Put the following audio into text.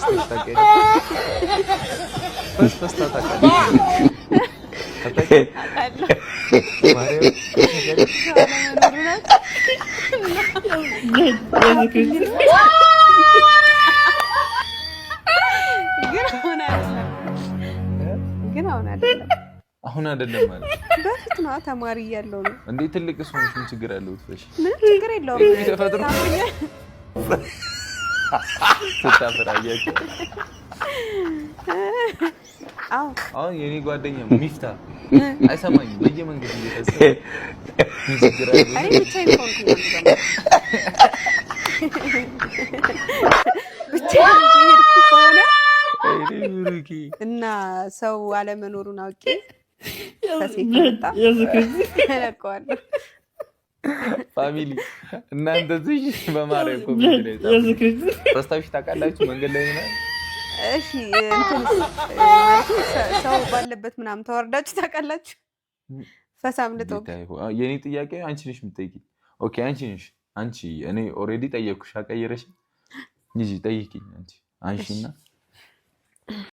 ፈስተሽ ታውቂያለሽ? ፈስ ፈስታ ታውቃለች? አታውቂም? አውቃለሁ። ማርያም ታውቂያለሽ? ሰው አለመኖሩ ናት። ግን አሁን አይደለም፣ ግን አሁን አይደለም። አሁን አይደለም ማለት? በፊት ነዋ፣ ተማሪ እያለሁ ነው። እንዴ፣ ትልቅ ሰው ምን ችግር አለው ብትፈሺ? ምንም ችግር የለውም። ይሄ ተፈጥሮ ስታፍር አያቸው። አዎ። አሁን የኔ ጓደኛ ሚፍታ አይሰማኝም። በየመንገዱ እየፈሰ ምን ችግር አለው? እኔ ብቻዬን ከሆንኩኝ ነው ደግሞ፣ ብቻዬን እየሄድኩ ከሆነ እኔ ብሩኬ እና ሰው አለመኖሩን አውቄ ፈሴ ከመጣ እለቀዋለሁ። Family፣ እናንተ ትሽ በማርያም comment ላይ ጻፉ። ፈስታችሁ ታውቃላችሁ መንገድ ላይ ምናምን? እሺ፣ እንትንስ ማለት ሰው ባለበት ምናምን ተወርዳችሁ ታውቃላችሁ? ፈስ አምልጦ? ጌታ ይሁን። የኔ ጥያቄ አንቺ ነሽ የምትጠይቂኝ። Okay፣ አንቺ ነሽ አንቺ። እኔ already ጠየቅኩሽ፣ አቀየረሽ እንጂ ጠይቂኝ አንቺ አንሺና።